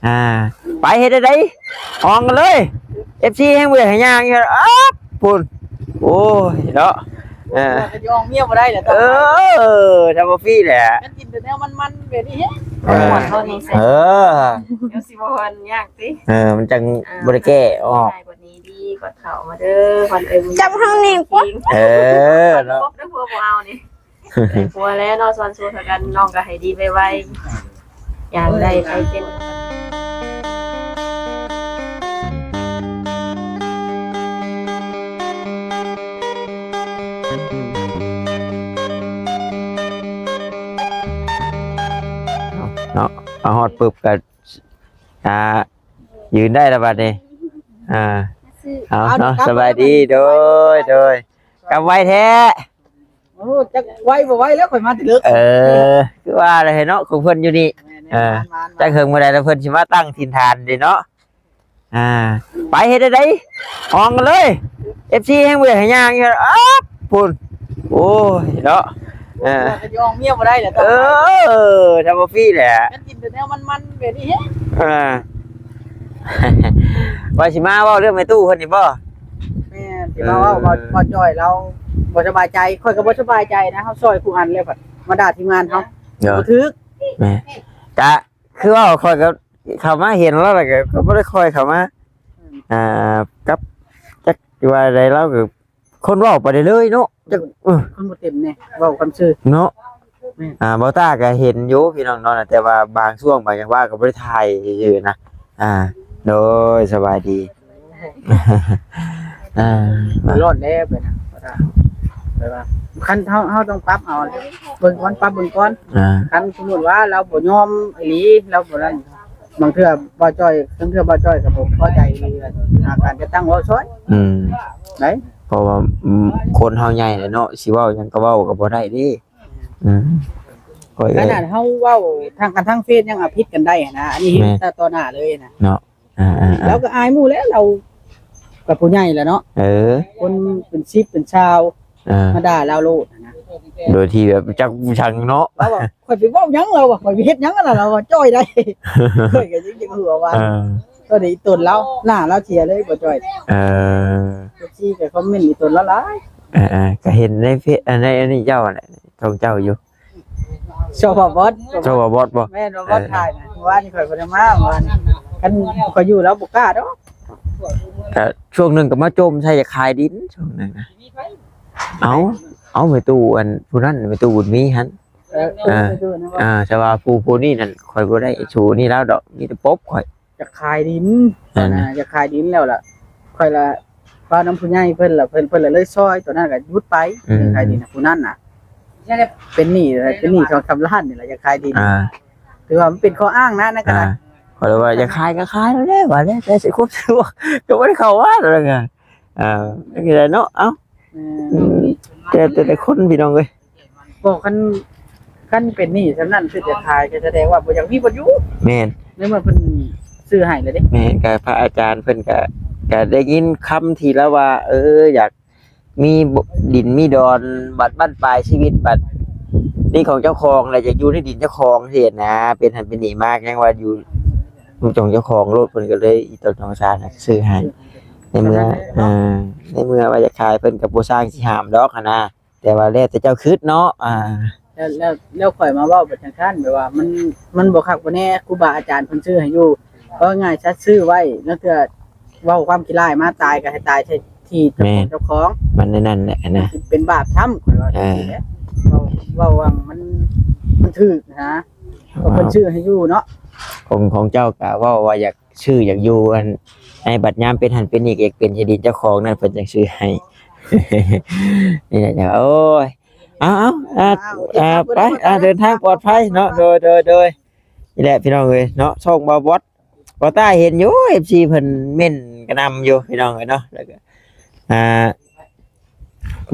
ອ່າ ໄປເຮັດໄດ້ ອອງກັນເລີຍ ເອັຟຊີ ແຮງເວຍຫາຍາງຢູ່ ອັບ ພຸ້ນ ໂອ້ຍເນາະ ເອີ ກໍຍອມເມຍບໍ່ໄດ້ແຫຼະ ເອີ ທຳບໍ່ຟຣີແຫຼະ ມັນກິນແຕ່ແນວມັນໆແບບນີ້ ເອີ ເອີ ດຽວຊິບໍ່ຫວານຍາກຕິ ເອີ ມັນຈັ່ງ ອ່າ ບໍ່ໄດ້ແກ້ອອກ ນີ້ດີ ກອດເຂົ້າມາເດີ ຂວັນເອີຍ ຈັບເຮົານີ້ ເອີ ເນາະ ຄົບເດີ ຜົວບໍ່ເອົານີ້ ຜົວແລ້ວເນາະ ຊວນຊູນກັນ ນ້ອງກໍໃຫ້ດີໄວໆ ຢ່າງໃດໄປເປັນ ເນາະ ມາຮອດປຶບກໍ ອ່າ ຢືນໄດ້ແລ້ວບັດນີ້ ອ່າ ເອົາເນາະ ເອົາ ສະບາຍດີ ໂດຍ ໂດຍ ກັບໄວແທ້ ໂອ້ ຈັກໄວບໍ່ໄວແລ້ວ ຂ້ອຍມາແຕ່ເລິກ ເອີ ຄືວ່າແຫຼະເນາະ ຂອງເພິ່ນຢູ່ນີ້ ແມ່ນໆ ເອີ ມາໆ ຈັກເຖິງມື້ໃດແລ້ວເພິ່ນຊິມາຕັ້ງຖິ່ນຖານເດ້ເນາະ ອ່າ ໄປເຮັດໄດ້ ອອງກັນເລີຍ ເອັຟຊີ ແຮງເວຍຫາຍາງຢູ່ ອັບ ພຸ້ນ ໂອ້ຍເນາະ ເອີ ກໍຍອມເມຍບໍ່ໄດ້ແຫຼະ ເອີ ທຳບໍ່ຟຣີແຫຼະ ມັນກິນແຕ່ແນວມັນໆແບບນີ້ ເອີ ວ່າຊິມາເວົ້າເລື່ອງແມ່ຕູ້ເພິ່ນນີ້ບໍ່? ແມ່ນ ຊິມາເວົ້າ ເອີ ເວົ້າ ເວົ້າຈ່ອຍລາວບໍ່ສະບາຍໃຈ ຂ້ອຍກໍບໍ່ສະບາຍໃຈນະ ເຮົາຊ່ອຍຜູ້ອັນແລ້ວ ບັດມາດ່າທີມງານເຮົາ ເອີ ບໍ່ຖືກ ແມ່ນ ກະຄືເວົ້າ ຂ້ອຍກໍເຂົ້າມາເຫັນລາວ ແລ້ວກໍ ກໍບໍ່ໄດ້ຄ່ອຍເຂົ້າມາ ອືມ ອ່າ ກັບ ຈັກຊິວ່າໃດ ລາວກໍ ຄົນເວົ້າໄປເລື້ອຍໆເນາະ ຈັກ ເອີ ຄົນບໍ່ເຕັມແດ່ ເວົ້າຄວາມຊື່ເນາະ ແມ່ນ ອ່າ ບໍ່ຕ້າກໍເຫັນຢູ່ພີ່ນ້ອງເນາະ ແຕ່ວ່າບາງຊ່ວງບາງຈັງຫວະກໍບໍ່ໄດ້ຖ່າຍຊື່ໆນະ ອ່າ ໂດຍ ສະບາຍດີ ອ່າ ບໍ່ລອດແລ້ວໄປນະ ບໍ່ຕ້າ ແບບວ່າ ຄັນເຮົາ ເຮົາຕ້ອງປັບເອົາ ເບິ່ງກ່ອນ ປັບເບິ່ງກ່ອນ ອ່າ ຄັນສົມມຸດວ່າລາວບໍ່ຍອມອີ່ຫຼີ ລາວບໍ່ນັ້ນ ບາງເທື່ອບ່າວຈ້ອຍ ບາງເທື່ອບ່າວຈ້ອຍກໍບໍ່ພໍໃຈ ການຈັດຕັ້ງເວົ້າຊ່ອຍ ອືມ ໄດ້ ເພາະວ່າ ອືມ ຄົນເຮົາໃຫຍ່ແລ້ວເນາະ ຊິເວົ້າຫຍັງກໍເວົ້າກໍບໍ່ໄດ້ເດ້ ອືມ ຂ້ອຍ ຂະໜາດເຮົາເວົ້າທາງ ກັນທາງເຟສຍັງເອົາຜິດກັນໄດ້ຫັ້ນນະ ອັນນີ້ເຫັນ ແມ່ນ ຕໍ່ໜ້າເລີຍນະ ເນາະ ອ່າໆໆ ລາວກໍອາຍໝູ່ແຫຼະ ລາວກໍຜູ້ໃຫຍ່ແລ້ວເນາະ ເອີ ຄົນເປັນສິບເປັນຊາວ ອ່າ ມາດ່າລາວໂລດຫັ້ນນະ ໂດຍທີ່ແບບຈັກຈັງເນາະ ລາວວ່າ ຂ້ອຍໄປເວົ້າຫຍັງ ລາວວ່າ ຂ້ອຍໄປເຮັດຫຍັງຫັ້ນນະ ລາວວ່າ ຈ່ອຍໄດ້ ຂ້ອຍກໍຍັງ ຍັງຫົວວ່າ ເອີ ຕົວນີ້ອີຕົນລາວ ໜ້າລາວເສຍເລີຍ ບໍ່ຈ່ອຍ ເອີ ເອັຟຊີກໍຄອມເມັນອີຕົນລາວຫຼາຍ ເອີໆ ກໍເຫັນໃນເຟສ ໃນອັນນີ້ເຈົ້າຫັ້ນແຫຼະ ຂອງເຈົ້າຢູ່ ຊອບອດ ຊອບອດບໍ່? ແມ່ນ ບໍ່ ເອີ ຖ່າຍນະ ເມື່ອວານນີ້ຂ້ອຍບໍ່ໄດ້ມາ ເມື່ອວານນີ້ ຄັນຂ້ອຍຢູ່ລາວບໍ່ກ້າດອກ ກໍຊ່ວງໜຶ່ງກໍມາຈົ່ມໃສ່ຢາກຂາຍດິນ ຊ່ວງໜຶ່ງນະ ເອົາ ເອົາແມ່ຕູ້ອັນຜູ້ນັ້ນ ແມ່ຕູ້ບຸນມີຫັ້ນ ເອີ ເອີ ແຕ່ວ່າຜູ້ ຜູ້ນີ້ນັ້ນ ຂ້ອຍບໍ່ໄດ້ສູ້ນີ້ລາວດອກ ມີແຕ່ປົບຂ້ອຍ ຢາກຂາຍດິນ ອ່າ ຢາກຂາຍດິນແລ້ວລະ ຂ້ອຍລະເວົ້ານຳຜູ້ໃຫຍ່ເພິ່ນລະ ເພິ່ນ ເພິ່ນລະເລີຍຊ່ອຍ ຕອນນັ້ນກໍຢຸດໄປ ອືມ ຂາຍດິນຜູ້ນັ້ນນະ ເປັນໜີ້ ເປັນໜີ້ສອງສາມລ້ານນີ້ລະ ຢາກຂາຍດິນ ອ່າ ຖືວ່າມັນເປັນຂໍ້ອ້າງນະ ນັ້ນກໍໄດ້ ອ່າ ຂ້ອຍເລີຍວ່າຢາກຂາຍກໍຂາຍແລ້ວແຫຼະ ວ່າແລ້ວແຕ່ຊິຄົບຊິບອກ ກໍບໍ່ໄດ້ເຂົ້າວັດແລ້ວກໍ ອ່າ ຈັ່ງໃດເນາະ ເອົ້າ ແມ່ນ ອືມ ແຕ່ ແຕ່ ແຕ່ຄົນພີ່ນ້ອງເອີຍ ບໍ່ ຄັນ ຄັນເປັນໜີ້ສ່ຳນັ້ນ ຄືຈະຂາຍ ກໍສະແດງວ່າບໍ່ຢາກມີບ່ອນຢູ່ ແມ່ນ ໃນເມື່ອເພິ່ນຊື້ໃຫ້ແລ້ວເດ້ ແມ່ນ ກໍພະອາຈານເພິ່ນກໍ ກໍໄດ້ຍິນຄຳທີ່ລາວວ່າ ເອີ ຢາກມີດິນມີດອນ ບັດບັ້ນປາຍຊີວິດ ບັດນີ້ຂອງເຈົ້າຂອງ ແລ້ວຢາກຢູ່ໃນດິນເຈົ້າຂອງຊີ້ນະ ເປັນຫັ້ນເປັນນີ້ມາ ຍັງວ່າຢູ່ຂອງເຈົ້າຂອງໂລດ ເພິ່ນກໍເລີຍອີ່ຕົນສອງສານຊື້ໃຫ້ ໃນເມື່ອ ເອີ ໃນເມື່ອວ່າຢາກຂາຍ ເພິ່ນກໍບໍ່ຊ່າງຊິຫ້າມດອກຫັ້ນນະ ແຕ່ວ່າແລ້ວແຕ່ເຈົ້າຄິດເນາະ ອ່າ ແລ້ວ ແລ້ວ ແລ້ວຂ້ອຍມາເວົ້າແບບຈັ່ງຊັ້ນ ແບບວ່າມັນ ມັນບໍ່ຄັກບໍ່ແນ່ ຄູບາອາຈານເພິ່ນຊື້ໃຫ້ຢູ່ ເວົ້າງ່າຍຊະ ຊື້ໄວ້ ລາງເທື່ອເວົ້າຄວາມຂີ້ຮ້າຍມາ ຕາຍກໍໃຫ້ຕາຍໃສ່ທີ່ເຈົ້າຂອງ ແມ່ນ ເຈົ້າຂອງ ມັນແນວນັ້ນແຫຼະນະ ມັນຊິເປັນບາບຊ້ຳ ຂ້ອຍວ່າ ເອີ ຈັ່ງຊີ້ແຫຼະ ເວົ້າ ເວົ້າວ່າມັນ ມັນຖືກນະ ເພາະເພິ່ນຊື້ໃຫ້ຢູ່ເນາະ ຂອງ ຂອງເຈົ້າກໍເວົ້າວ່າຢາກ ຊື້ຢາກຢູ່ ອັນ ໃຫ້ບັດຍາມເປັນຫັ້ນເປັນນີ້ ກໍຢາກເປັນທີ່ດິນເຈົ້າຂອງນັ້ນ ເພິ່ນຈັ່ງຊື້ໃຫ້ ນີ້ແຫຼະ ໂອ້ຍ ເອົາ ເອົາ ອ່າ ໄປ ອ່າ ເດີນທາງປອດໄພເນາະ ໂດຍ ໂດຍ ໂດຍ ນີ້ແຫຼະພີ່ນ້ອງເອີຍເນາະ ຊ່ອງບ່າວບອດ ບ່າວຕ້າເຫັນຢູ່ ເອັຟຊີເພິ່ນເມັ້ນກະໜ່ຳຢູ່ພີ່ນ້ອງເອີຍເນາະ ແລ້ວກໍ ອ່າ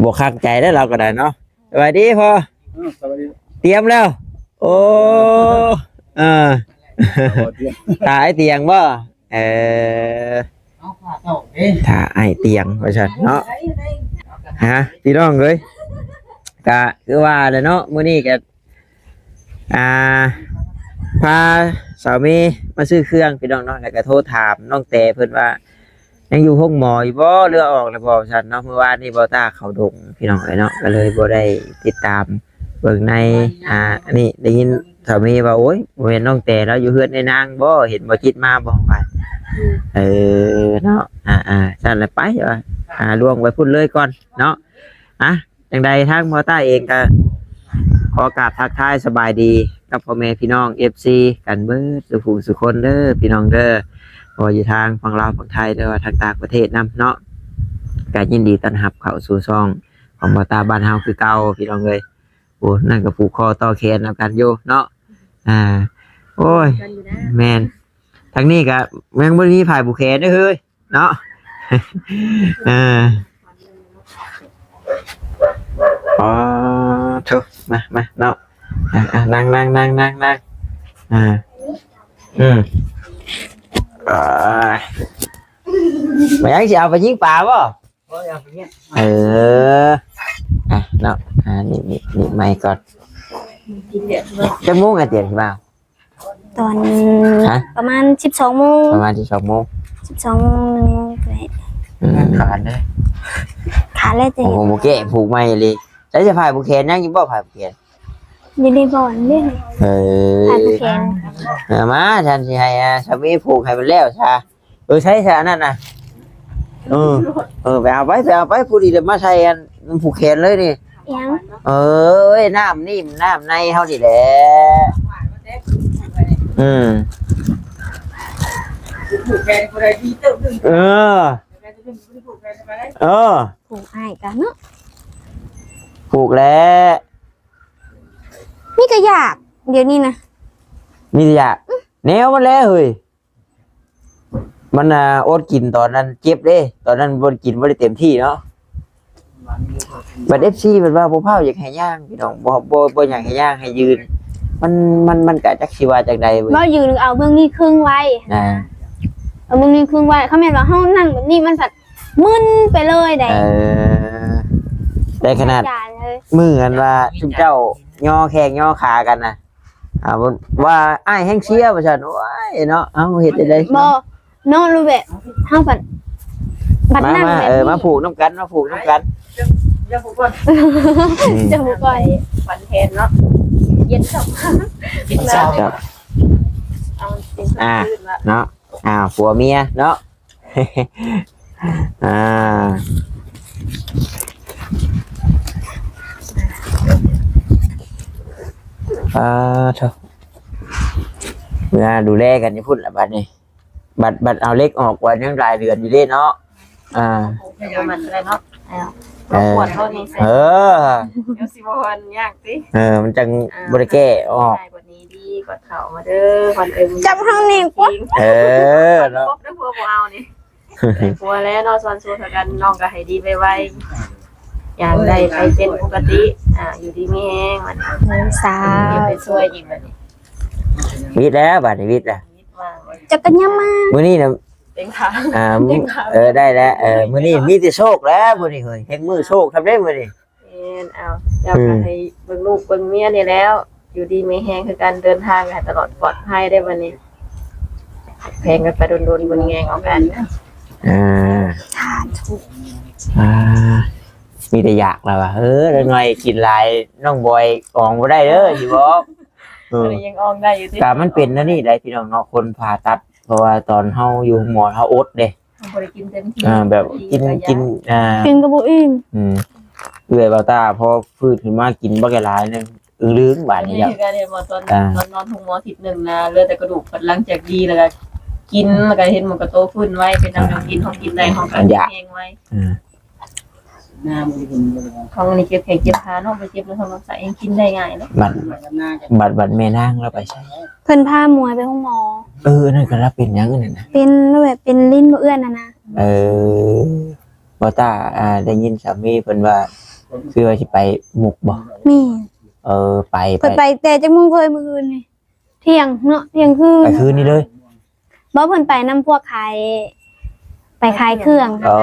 ບໍ່ຄັກໃຈແລ້ວ ລາວກໍໄດ້ເນາະ ສະບາຍດີພໍ່ ເອີ ສະບາຍດີ ຕຽມແລ້ວ ໂອ້ ເອີ ຕຽມ ຖ້າອ້າຍຕຽງບໍ່? ເອີ ຖ້າອ້າຍຕຽງວ່າຊັ້ນເນາະ ຮະ ພີ່ນ້ອງເອີຍ ກະຄືວ່າແຫຼະເນາະ ມື້ນີ້ກະ ອ່າ ພາສາວເມມາຊື້ເຄື່ອງພີ່ນ້ອງເນາະ ແລ້ວກໍໂທຖາມນ້ອງແຕເພິ່ນວ່າ ຍັງຢູ່ໂຮງໝໍຢູ່ບໍ່ ຫຼືວ່າອອກແລ້ວບໍ່ ວ່າຊັ້ນເນາະ. ມື້ວານນີ້ບໍ່ຕ້າເຂົ້າດົງພີ່ນ້ອງເອີຍເນາະ ກໍເລີຍບໍ່ໄດ້ຕິດຕາມເບິ່ງໃນ ອ່າ ອັນນີ້ໄດ້ຍິນສາວເມວ່າ ໂອ້ຍ ບໍ່ແມ່ນນ້ອງແຕລາວຢູ່ເຮືອນໃນນາງບໍ່ ເຫັນບໍ່ຈິດມາບໍ່ ວ່າ ເອີ ເນາະ ອ່າໆ ຊັ້ນລະໄປວ່າ ອ່າ ລ່ວງໄປພຸ້ນເລີຍກ່ອນເນາະ. ອ່ະ ຈັ່ງໃດທາງບໍ່ຕ້າເອງກໍຂໍກາບທັກທາຍສະບາຍດີກັບພໍ່ແມ່ພີ່ນ້ອງເອັຟຊີກັນເບິດສູ່ຜູ້ສູ່ຄົນເດີພີ່ນ້ອງເດີ ບໍ່ວ່າຢູ່ທາງຝັ່ງລາວຝັ່ງໄທ ຫຼືວ່າທາງຕ່າງປະເທດນຳເນາະ ກໍຍິນດີຕ້ອນຮັບເຂົ້າສູ່ຊ່ອງຂອງບໍ່ຕ້າບ້ານເຮົາຄືເກົ່າພີ່ນ້ອງເອີຍ. ໂອ້ ນັ້ນກໍຜູກຄໍຕໍ່ແຂນນຳກັນຢູ່ເນາະ ອ່າ ໂອ້ຍ ກັນຢູ່ນະ ແມ່ນ ທາງນີ້ກໍຍັງບໍ່ໄດ້ມີຜາຍຜູກແຂນເດີເຮີຍ ເນາະ ເອີ ອໍ ໂທ້ ມາ ມາເນາະ ອ່າ ອ່າ ນັ່ງ ນັ່ງ ນັ່ງ ນັ່ງ ນັ່ງ ອ່າ ອືມ ອ່າ ມາຍັງຊິເອົາໄປຍິງປາບໍ່? ບໍ່ ເອົາໄປຍິງ ເອີ ອ່ະ ເນາະ ອ່າ ນີ້ ນີ້ ນີ້ໄມກ່ອນ ຈັກໂມງອາເຕຍຊິມາ? ຕອນ ຮະ? ປະມານສິບສອງໂມງ ປະມານສິບສອງໂມງ ສິບສອງໂມງ ໜຶ່ງໂມງໄປ ອືມ ຂາດເດ້ ຂາດແລ້ວເຕຍ ໂອ້ໂຫ ບໍ່ແກ້ຜູກໃໝ່ອີ່ຫຼີ. ໃຊ້ສະພາຍຜູກແຂນ ຍັງຢູ່ບໍ່ພາຍຜູກແຂນ? ຢູ່ໃນບ່ອນເດ້ ເອີ ພາຍຜູກແຂນ ເອົາມາ ຊັ້ນຊິໃຫ້ ອ່າ ສາມີຜູກໃຫ້ມັນແລ້ວຊະ. ເອີ ໃຊ້ຊະອັນນັ້ນນະ ເອີ ເອີ ໄປເອົາໄປ ໄປເອົາໄປ ຜູ້ດີເດີ ມາໃສ່ອັນຜູກແຂນເລີຍນີ້ ຫຍັງ ເອີຍ ນ້ຳນີ້ ນ້ຳໃນເຮົານີ້ແຫຼະ ອືມ ຜູກແຂນຜູ້ໃດດີເຕີບໜຶ່ງ ເອີ ເອີ ຜູກອ້າຍກັນເນາະ ຜູກແລ້ວ ມີແຕ່ຢາກ ດຽວນີ້ນະ ມີແຕ່ຢາກ ອືມ ແນວມັນແຫຼະເຮີ້ຍ. ມັນ ອ່າ ອົດກິນຕອນນັ້ນເຈັບເດ້ ຕອນນັ້ນບໍ່ໄດ້ກິນ ບໍ່ໄດ້ເຕັມທີ່ເນາະ. ບັດເອັຟຊີເພິ່ນວ່າບໍ່ພ້າວຢາກໃຫ້ຍ່າງພີ່ນ້ອງ ບໍ່ ບໍ່ ບໍ່ຢາກໃຫ້ຍ່າງ ໃຫ້ຢືນ ມັນ ມັນ ມັນກະຈັກຊິວ່າຈັ່ງໃດເວີຍ ເວົ້າຢືນເອົາເບື້ອງນີ້ຄຶງໄວ້ ອ່າ ເອົາເບື້ອງນີ້ຄຶງໄວ້ ຄັນແມ່ນວ່າເຮົານັ່ງແບບນີ້ມັນພັດມຶນໄປເລີຍໃດ໋ ເອີ ໃນຂະໜາດມື້ອັນວ່າຊຸມເຈົ້າຍໍແຂ້ງຍໍຂາກັນນະ ອ່າ ວ່າອ້າຍແຮງເຊຍວ່າຊັ້ນ ໂອ້ຍເນາະ ເຮົາເຮັດຈັ່ງໃດ ບໍ່ເນາະ ຫຼືແບບເຮົາບັດ ບັດ ມາ ນັ້ນ ມາ ແບບ ເອີ ນີ້ ມາຜູກນຳກັນ ມາຜູກນຳກັນ ຢ່າຜູກກ່ອນ ອືມ ຢ່າຜູກກ່ອນ ຝັນແທນເນາະ ເຢັນສອງ ເຢັນສອງ ເອົາ ອ່າ ເນາະ ອ່າ ຜົວເມຍເນາະ ອ່າ ອ່າ ໂທ້ ເມື່ອດູແລກັນຢູ່ພຸ້ນລະບັດນີ້ ບັດ ບັດເອົາເຫຼັກອອກວ່າຍັງຫຼາຍເດືອນຢູ່ເດ້ເນາະ ອ່າ ຍັງບໍ່ໝັ້ນເທົ່າໃດເນາະ ເອີ ເອີ ປວດເທົ່ານີ້ ເອີ ເອີ ມັນຈັ່ງ ອ່າ ບໍ່ໄດ້ແກ້ອອກ ດີກວ່າເຂົ້າມາເດີ ຂວັນເອີຍ ຈັບເຮົານີ້ ເອີ ເນາະ ຄົບເດີ ຜົວບໍ່ເອົານີ້ ໄດ້ຜົວແລ້ວເນາະ ສ່ວນ ສ່ວນທາງການນ້ອງກໍໃຫ້ດີໄວໆ ຢ່າງໃດໄປເປັນປົກກະຕິ ອ່າ ຢູ່ດີມີແຮງ ມັນ ສາທຸ ໄປຊ່ວຍອີກບັດນີ້ ວິດແລ້ວ ບາດນີ້ວິດແລ້ວ ຈັກກັນຍາມມາ ມື້ນີ້ນະ ເຕັງຂາ ອ່າ ເຕັງຂາ ເອີ ໄດ້ແລ້ວ ເອີ ມື້ນີ້ມີແຕ່ໂຊກແລ້ວ ມື້ນີ້ເຮີ້ຍ ແຮງມື້ໂຊກຄັກເດ້ມື້ນີ້ ແມ່ນ ເອົາ ເຈົ້າກໍໃຫ້ເບິ່ງລູກເບິ່ງເມຍນີ້ແລ້ວ ຢູ່ດີມີແຮງຄືກັນ ເດີນທາງໃຫ້ຕະຫຼອດປອດໄພເດ້ບັດນີ້ ແພງກັນໄປດົນໆ ບຸນແຍງເອົາກັນ ອ່າ ສາທຸ ອ່າ ມີແຕ່ຢາກລະວ່າ ເອີ ຈັກໜ້ອຍກິນຫຼາຍ ນ້ອງບອຍອອງບໍ່ໄດ້ເດີ ຊິບອກ ເອີ ຍັງອອງໄດ້ຢູ່ຕິ ກະມັນເປັນແນວນີ້ແຫຼະພີ່ນ້ອງເນາະ ຄົນຜ່າຕັດ ເພາະວ່າຕອນເຮົາຢູ່ໂຮງໝໍເຮົາອົດເດ້ ບໍ່ໄດ້ກິນເຕັມທີ່ ອ່າ ແບບກິນ ກິນ ອ່າ ກິນກໍບໍ່ອີ່ມ ອືມ ເອື້ອຍເບົາຕາພໍຟື້ນຂຶ້ນມາກິນບັກຫຼາຍໜຶ່ງ ອຶ້ງລຶ້ງບາດນີ້ ນີ້ຄືກັນເຫັນບໍ່ ຕອນ ອ່າ ຕອນນອນໂຮງໝໍທິດໜຶ່ງນະ ເຫຼືອແຕ່ກະດູກ ບັດຫຼັງຈາກດີແລ້ວກໍກິນ ແລ້ວກໍເຫັນໝູກະໂຕຟື້ນໄວ ເປັນນ້ຳ ອ່າ ນ້ຳກິນ ເຮົາກິນໄດ້ ເຮົາກໍ ມັນຢາກ ແຮງໄວ ອ່າ ຂອງອັນນີ້ເຈັບແຂ້ງເຈັບຂາເນາະ ໄປເຈັບໃນທ້ອງລຳໄສ້ ກິນໄດ້ງ່າຍເນາະ ບັດ ບັດ ບັດແມ່ນາງລາວໄປໃສ ເພິ່ນພາໝວຍໄປໂຮງໝໍ ເອີ ອັນນັ້ນກໍລາວເປັນຫຍັງອັນນັ້ນນະ ເປັນແບບເປັນລີ້ນບໍ່ເອື້ອນຫັ້ນນະ ເອີ ບໍ່ຕາ ອ່າ ໄດ້ຍິນສາມີເພິ່ນວ່າ ຄືວ່າຊິໄປມຸກບໍ່ ແມ່ນ ເອີ ໄປ ເພິ່ນໄປແຕ່ຈັກໂມງເຄີຍມື້ອື່ນນີ້ ທ່ຽງເນາະ ທ່ຽງຄືນ ໄປຄືນນີ້ເລີຍ ບໍ່ ເພິ່ນໄປນຳພວກຂາຍ ໄປຂາຍເຄື່ອງ ເອີ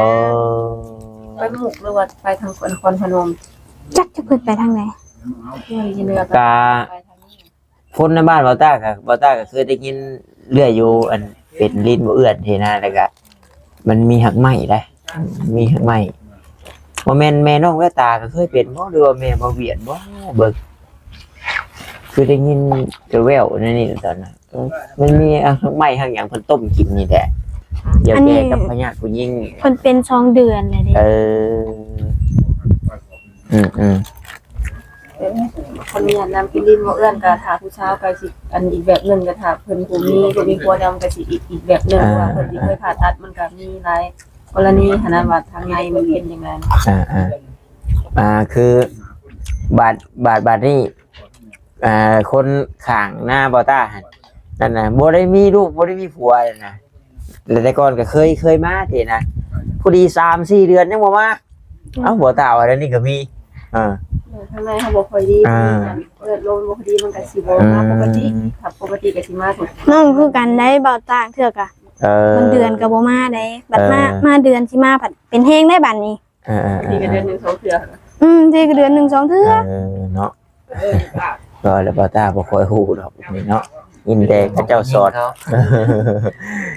ໄປມຸກ ຫຼືວ່າໄປທາງນະຄອນພະນົມ ຈັກ ຈັກເພິ່ນໄປທາງໃດ ກະ ໄປທາງນີ້ ຄົນໃນບ້ານບ່າວຕ້າກໍ ບ່າວຕ້າກໍເຄີຍໄດ້ຍິນເລື້ອຍຢູ່ ອັນເປັນລີ້ນບໍ່ເອື້ອນຊີ້ນະ ແລ້ວກໍມັນມີຮາກໄມ້ໄດ໋ ມີຮາກໄມ້. ບໍ່ແມ່ນແມ່ນ້ອງແວວຕາກໍເຄີຍເປັນບໍ່ ຫຼືວ່າແມ່ບ່າວຫວຽດບໍ່? ເບິ່ງ ຄືໄດ້ຍິນແວ່ວໆ ແນວນີ້ຕອນນັ້ນ. ເອີ ມັນມີຮາກໄມ້ຮາກຫຍັງເພິ່ນຕົ້ມກິນນີ້ແຫຼະ ກ່ຽວແກ່ກັບພະຍາດຜູ້ຍິງນີ້. ເພິ່ນເປັນສອງເດືອນແລ້ວເດ້. ເອີ ອືມໆ ເອີ ຄົນມີອັນນຳກິນດິນບໍ່ເອື້ອນກໍຖ້າຜູ້ຊາວກໍຊິອັນອີກແບບໜຶ່ງ ກໍຖ້າເພິ່ນຜູ້ມີ ຜູ້ມີຜົວນຳກໍຊິອີກ ອີກແບບໜຶ່ງ. ອ່າ ວ່າເພິ່ນຊິເຄີຍຜ່າຕັດ ມັນກໍມີຫຼາຍກໍລະນີຫັ້ນນະ ວ່າທາງໃນມັນເປັນຈັ່ງໃດ. ອ່າໆ ອ່າ ຄືບາດ ບາດ ບາດນີ້ ອ່າ ຄົນຂ້າງໜ້າບ່າວຕ້າຫັ້ນ ນັ້ນນະ ບໍ່ໄດ້ມີລູກ ບໍ່ໄດ້ມີຜົວນະ ແຕ່ກ່ອນກໍເຄີຍ ເຄີຍມາຊີ້ນະ ພໍດີສາມສີ່ເດືອນຍັງບໍ່ມາ. ເອົ້າ ບໍ່ຕາວ່າແນວນີ້ກໍມີ. ເອີ ເອີ ທາງໃນເຮົາບໍ່ຄ່ອຍດີ ອ່າ ເລືອດລົມບໍ່ຄ່ອຍດີ ມັນກໍຊິບໍ່ມາ ອືມ ປົກກະຕິ. ຖ້າປົກກະຕິກໍຊິມາທຸກ ນ້ອງຄືກັນໄດ໋ ບ່າວຕາ ເທື່ອກະ ເອີ ບາງເດືອນກໍບໍ່ມາໄດ໋ ບັດມາ ເອີ ມາເດືອນຊິມາ ພັດເປັນແຮງໄດ໋ບາດນີ້. ເອີໆໆ ປີກະເດືອນໜຶ່ງສອງເທື່ອ. ອືມ ປີກະເດືອນໜຶ່ງສອງເທື່ອ. ເອີ ເນາະ. ເອີ ກໍແລ້ວ ບ່າວຕາບໍ່ຄ່ອຍຮູ້ດອກນີ້ເນາະ ຍິນແຕ່ເຂົາເຈົ້າສອນ.